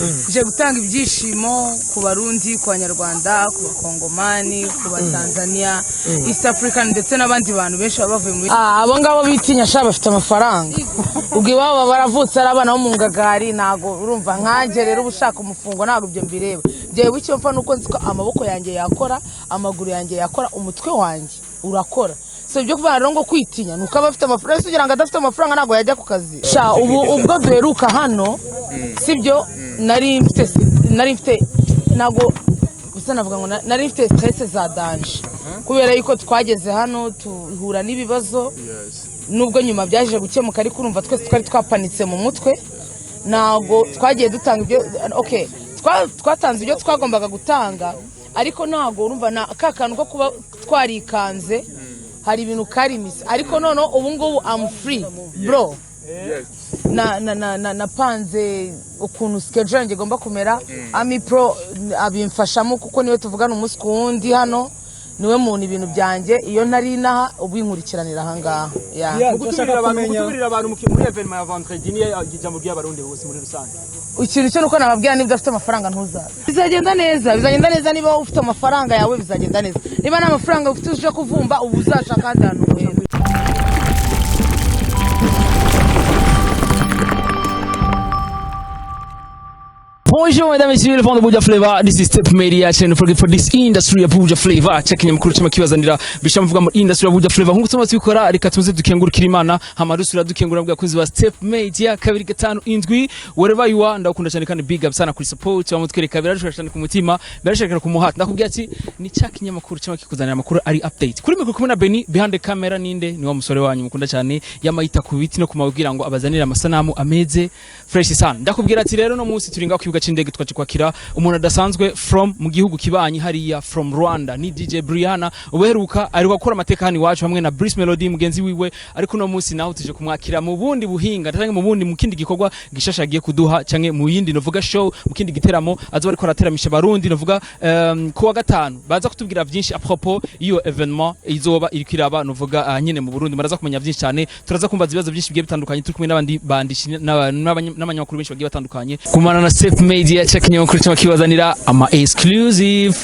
Nje gutanga ibyishimo ku Barundi, ku Banyarwanda, ku Bakongomani, ku Batanzania, East African ndetse n'abandi bantu benshi baba bavuye muri abo ngabo bitinya sha bafite amafaranga. Ubwo iwabo baba baravutse ari abana bo mu ngagari. Ntago urumva nkanjye rero uba ushaka umufungo, ntabwo ibyo mbireba. Njyewe icyo mpfa nuko nzi ko amaboko yanjye yakora, amaguru yanjye yakora, umutwe wanjye urakora. So ibyo kuvuga rero ngo kwitinya ni uko aba afite amafaranga. Ese ugira ngo adafite amafaranga ntabwo yajya ku kazi sha? Ubu ubwo duheruka hano, sibyo, nari mfite, ntabwo gusa navuga ngo nari mfite stress za danger, kubera yuko twageze hano tuhura n'ibibazo, nubwo nyuma byaje gukemuka, ariko urumva twese twari twapanitse mu mutwe. Ntabwo twagiye dutanga ibyo, okay, twatanze ibyo twagombaga gutanga, ariko ntabwo urumva na ka kantu ko kuba twarikanze hari ibintu karimise. Ariko noneho ubu ngubu am free, bro. Na na na na napanze ukuntu schedule yanjye igomba kumera. Ami Pro abimfashamo kuko niwe tuvugana umunsi ku wundi hano, niwe muntu ibintu byanjye iyo ntari inaha ubinkurikiranira ahangaha. Yeah. Mu gutumirira abantu muri événement ya vendredi, niyo ijambo ry'Abarundi bose muri rusange? Ikintu cyo nuko nababwira, niba udafite amafaranga ntuzaze. Bizagenda neza, bizagenda neza. Niba ufite amafaranga yawe bizagenda neza, niba nta mafaranga ufite uje kuvumba, ubu uzashaka ahandi hantu uhera. Bonjour mesdames et messieurs, les fans de Buja Flavor. This is Step Media channel for this industry ya Buja Flavor. Check nyamakuru cyama kibazanira bisha mvuga mu industry ya Buja Flavor. Nkuko tumaze tubikora, reka tuze dukengurukira Imana, hama dusubira dukengura bwa bakunzi ba Step Media 257. Wherever you are, ndakunda cyane kandi big up sana kuri support bamutwereka, birashobora cyane ku mutima, birashaka ku muhati. Ndakubwira ati ni cya kinyamakuru cyama kikuzanira amakuru ari update. Kuri mikoro kumwe na Benny, behind the camera ninde? Ni wa musore wanyu mukunda cyane yamayita ku biti no kumabwira ngo abazanire amasanamu ameze fresh sana. Ndakubwira ati rero no munsi turi ngaho ku kibuga c'indege, twaje kwakira umuntu adasanzwe from mu gihugu kibanyi hariya, from Rwanda, ni DJ Brianna. Ubuheruka ari gukora amateka hano iwacu hamwe na Bruce Melody mugenzi wiwe, ariko uno munsi naho tuje kumwakira mu bundi buhinga canke mu bundi, mu kindi gikorwa gishasha agiye kuduha, canke mu yindi novuga show, mu kindi giteramo azoba ariko arateramisha Abarundi, novuga kuwa gatanu. Baza kutubwira byinshi à propos iyo événement izoba iriko iraba, novuga nyene mu Burundi. Muraza kumenya byinshi cyane, turaza kumva ibibazo byinshi bigiye bitandukanye, turi kumwe n'abandi bandishi n'abanyamakuru benshi bagiye batandukanye. Kumana na Safe Media, check nyamakuru cyangwa kibazanira ama exclusive.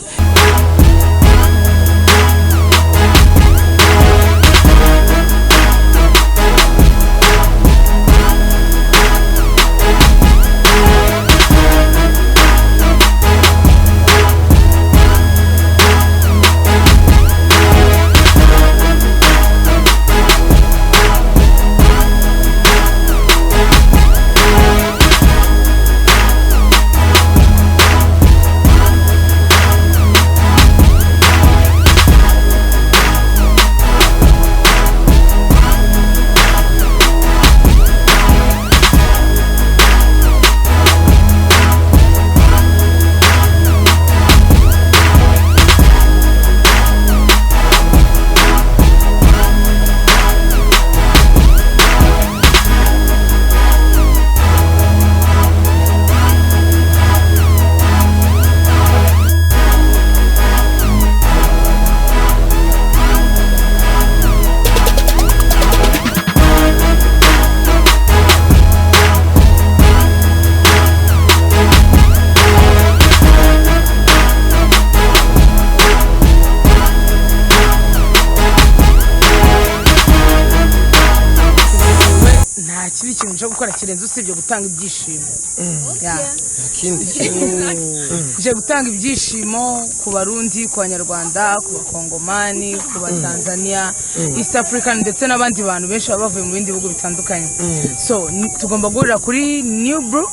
Nta kibi kintu nje gukora kirenze usibye gutanga ibyishimo. Yeah. Ikindi? Nje gutanga ibyishimo ku Barundi, ku Banyarwanda, ku Bakongomani, ku Batanzania, East African ndetse n'abandi bantu benshi baba bavuye mu bindi bihugu bitandukanye. So tugomba guhurira kuri New Brew.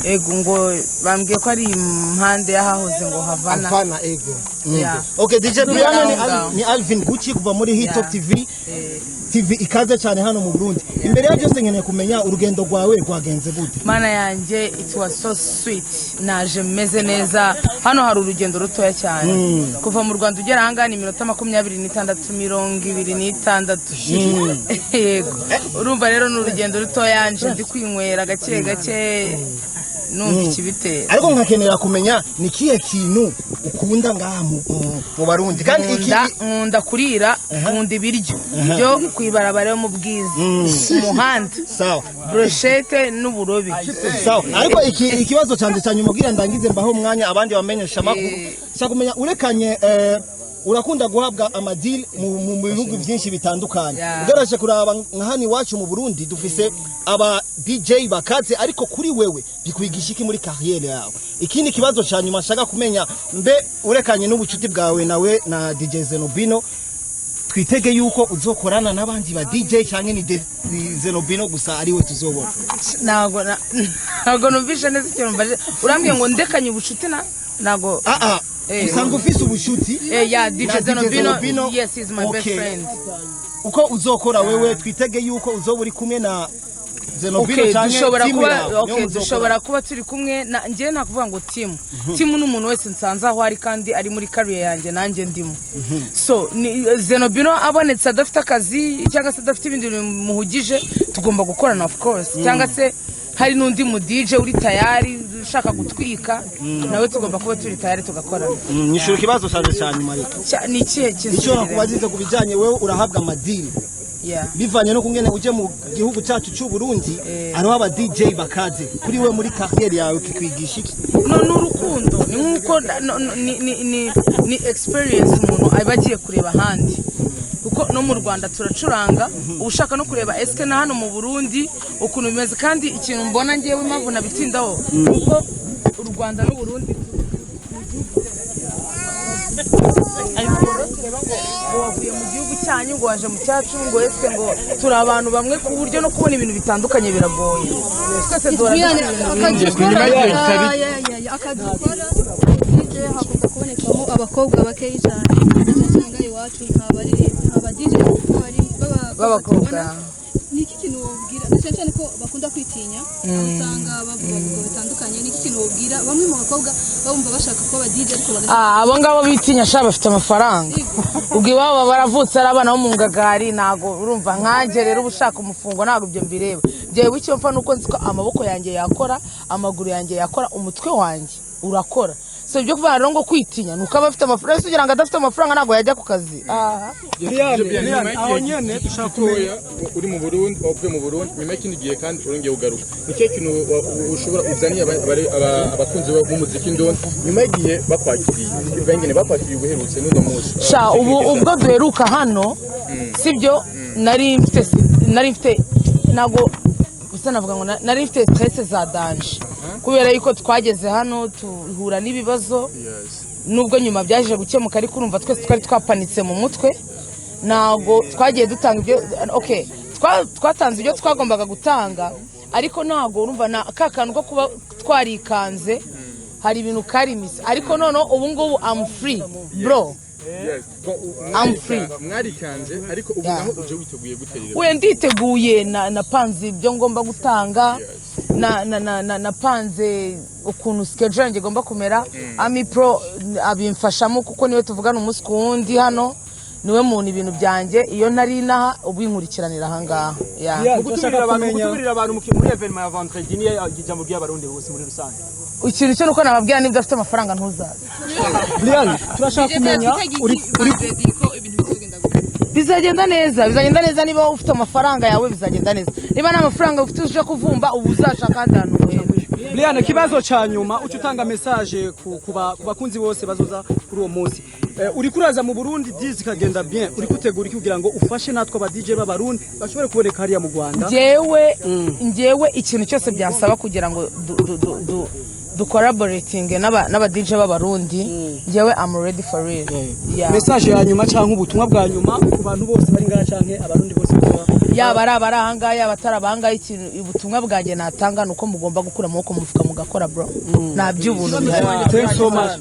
Ego, ngo bambwiye ko ari impande y'ahahoze ngo Havana. Havana, ego. Yeah. Okay, DJ Brianna, ni, Aho ngaho. Ni Alvin Gucci kuva muri Hit Top Yeah. TV. TV, ikaze cyane hano mu Burundi. Imbere ya byose nkeneye kumenya urugendo rwawe rwagenze gute? Mana yanjye, it was so sweet. Naje meze neza. Hano hari urugendo rutoya cyane, kuva mu Rwanda ugera ahangaha ni iminota 26, 26. Yego, urumva rero ni urugendo rutoya. Nje ndi kwinywera gake gake. Numva ikibitera. Ariko nkakenera kumenya ni kihe kintu ukunda ngaha mu Barundi, kandi iki Nkunda kurira, nkunda ibiryo byo kwibarabara yo mu Bwiza, umuhanda. Sawa. Brochette n'uburobe. Sawa, ariko iki ikibazo canje cya nyuma kugira ndangize mbaho umwanya abandi bamenyesha amakuru. Shaka kumenya, urekanye urakunda guhabwa amadili mu bihugu byinshi bitandukanye. Ugarashe kuraba nka hano iwacu mu Burundi dufise aba DJ bakaze, ariko kuri wewe bikwigisha iki muri carrière yawe? Ikindi kibazo cya nyuma nshaka kumenya, mbe urekanye n'ubucuti bwawe nawe na DJ Zenobino, twitege yuko uzokorana n'abandi ba DJ cyangwa ni Zenobino gusa ariwe tuzobona? Ntabwo numvishe neza ikintu mbaje. Urambwiye ngo ndekanye ubucuti na ntabwo Ah ah. Usanga ufise ubucuti Yeah, DJ na Zenobino, yes, he's my best friend. Uko uzokora wewe, twitege yuko uzoba uri kumwe na Zenobino canke Dushobora team kuba yawe, niyo muzokora. Dushobora kuba turi kumwe na njye. Nta kuvuga ngo team ni umuntu wese nsanze aho ari kandi ari muri career yanjye nanjye ndimo. So ni Zenobino abonetse adafite akazi cyangwa se adafite ibindi bintu bimuhugije, tugomba gukorana, of course, cyangwa se hari n'undi mu DJ uri tayari ushaka gutwika, nawe tugomba kuba turi tayari tugakorana. Nyishura ikibazo canje ca nyuma rero. Ni ikihe? Icyo Kinsubirire. nakubazize ku bijanye wewe urahabwa amadili bivanye no kungene uje mu gihugu cyacu cy'u Burundi, hariho aba DJ bakaze. Kuri we muri carrière yawe kikwigisha iki? No, ni urukundo, ni nk'uko no, ni experience umuntu aba agiye kureba ahandi, kuko no mu Rwanda turacuranga, uba ushaka no kureba eske na hano mu Burundi ukuntu bimeze. Kandi ikintu mbona ngewe, impamvu nabitindaho, kuko u Rwanda n'u Burundi tureba ngo wavuye mu gihugu cyanyu, ngo waje mu cyacu, ngo ese ngo turi abantu bamwe, ku buryo no kubona ibintu bitandukanye biragoye. Twese duhora dukora ibintu bimwe. Akazi ukora, Nyuma y'igihe kitari- akazi ukora DJ hakunda kubonekamo abakobwa bakeyi cyane, cyane iwacu nta ba DJ b'abakobwa. Tubona. Ni iki kintu wobwira, na cyane cyane ko bakunda kwitinya, usanga bavuga ngo bitandukanye? Ni iki kintu wobwira bamwe mu bakobwa bumva bashaka kuba aba DJ ariko bagashaka Ah, abo ngabo bitinya sha bafite amafaranga, ubwo iwabo baba baravutse ari abana bo mu ngagari. Ntago urumva nkanjye rero uba ushaka umufungo, ntabwo ibyo mbireba. Njyewe icyo mpfa nuko nzi ko amaboko yanjye yakora, amaguru yanjye yakora, umutwe wanjye urakora. So ibyo kuvuga rero ngo kwitinya, ni uko aba afite amafaranga. Ese ugira ngo adafite amafaranga ntabwo yajya ku kazi? Aha. Nyuma Aho y'igihe nyene dushaka kumenya gitoya uri mu Burundi, wavuye mu Burundi, nyuma y'ikindi gihe kandi urongeye ugaruka, ni cyo kintu ushobora uzaniye abakunzi b'umuziki ndondi nyuma y'igihe bakwakiriye, bengene bakwakiriye ubuherutse n'uno munsi? Sha, ubu ubwo duheruka hano, sibyo, nari mfite, ntabwo gusa navuga ngo nari mfite stress za danger, kubera yuko twageze hano tuhura n'ibibazo, nubwo nyuma byaje gukemuka, ariko urumva twese twari twapanitse mu mutwe. Ntabwo twagiye dutanga ibyo, okay, twatanze ibyo twagombaga gutanga, ariko ntabwo urumva na ka kantu ko kuba twarikanze, hari ibintu karimise. Ariko noneho ubu ngubu am free, bro. Yes. Bon, I'm free. Mwarikanze, ariko ubu naho uje witeguye gute rero? We, nditeguye, napanze ibyo ngomba gutanga, napanze ukuntu schedule yanjye igomba kumera. Ami Pro abimfashamo, kuko niwe tuvugana umunsi ku wundi hano, niwe muntu ibintu byanjye iyo ntari inaha ubinkurikiranira ahangaha. Yeah. Mu gutumirira abantu, mu gutumirira abantu muri événement ya vendredi, niyo ijambo ry'Abarundi bose muri rusange? Ikintu cyo nuko nababwira, niba udafite amafaranga ntuzaze. Brian, turashaka kumenya uri Bizagenda neza, bizagenda neza. Niba ufite amafaranga yawe bizagenda neza, niba nta mafaranga ufite uje kuvumba, ubu uzashaka ahandi hantu uhera. Brian, ikibazo ca nyuma, uca utanga message ku bakunzi bose bazoza kuri uwo munsi. Uriko uraza mu Burundi, dizi ikagenda bien, uri kutegura iki kugira ngo ufashe natwe aba DJ b'Abarundi bashobore kuboneka hariya mu Rwanda? Njyewe ikintu cyose byasaba kugira ngo du collaborating n'aba DJ b'Abarundi, njyewe I'm ready for real. Yeah. Message ya nyuma canke ubutumwa bwa nyuma ku bantu bose bari ngaha canke Abarundi bose bazoba Yaba ari abari ahangaha, yaba atari abahangaha, ikintu ubutumwa bwanjye natanga ni uko mugomba gukura amaboko mu mufuka mugakora, bro. Nta by'ubuntu bihari. Thanks so much.